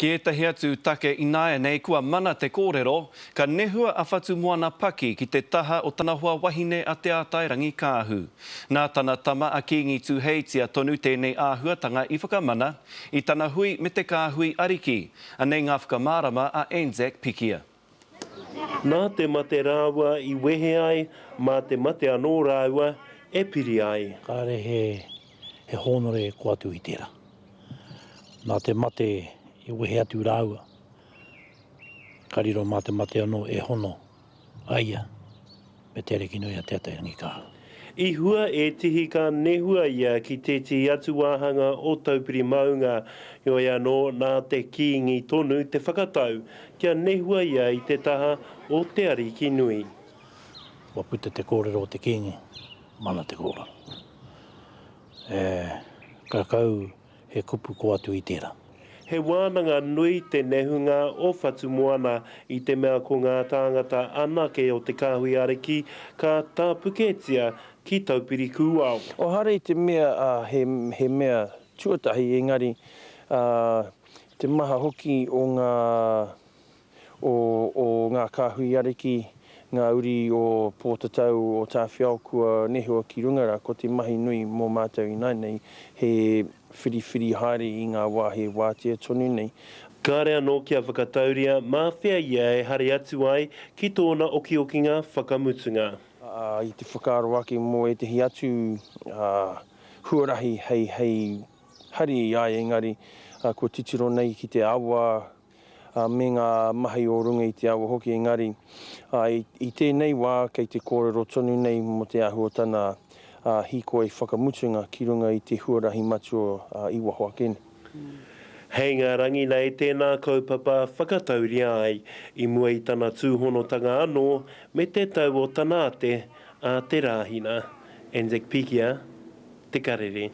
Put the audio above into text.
Ki ētahi atu take ināianei kua mana te kōrero, ka nehua a Whatumoana Paki ki te taha o tana hoa wahine a Te Ātairangikaahu. Nā tana tama a Kīngi Tūheitia tonu tēnei āhuatanga i whakamana, i tana hui me te kāhui ariki. Anei ngā whakamārama a Anzac Pikia. Nā te mate rāua i wehe ai, mā te mate anō rāua e piri ai. Kāre he he hōnore ko atu i tērā. Nā te mate i wehe atu rāua, ka riro mā te mate anō e hono a ia me Te Arikinui a Te Atairangikaahu. I hua ētihi ka nehua ia ki tētihi atu wāhanga o Taupiri maunga, heoi anō nā te Kīngi tonu te whakatau kia nehua ia i te taha o Te Arikinui. Kua puta te kōrero o te Kīngi, mana te kōrero. E, kakau he kupu ko atu i tērā. He wānanga nui te nehunga o Whatumoana i te mea ko ngā tāngata anake o te kāhui ariki ka tāpuketia ki Taupiri Kūao. Ohara i te mea he he mea tuatahi engari te maha hoki o ngā o o ngā kāhui ariki, ngā uri o Pōtatau, o Tāwhiao kua nehua ki runga rā, ko te mahi nui mō mātou ināianei he whiriwhiri haere i ngā wāhi e wātea tonu nei. Kāre anō kia whakatauria mā whea ia e hari atu ai ki tōna okiokinga whakamutunga. Ā, i te whakaaro ake mō ētehi atu huarahi hei hei hari i a ia engari kua titiro nei ki te awa, me ngā mahi o runga i te awa hoki, engari, i tēnei wā kei te kōrero tonu nei mō te āhua o tana hīkoi whakamutunga ki runga i te huarahi matua i waho ake nei. Hei ngā rangi nei tēnā kaupapa whakatauria ai, i mua i tana tūhonotanga anō me te tau o tana ate a Te Rāhina. Anzac Pikia, Te Karere.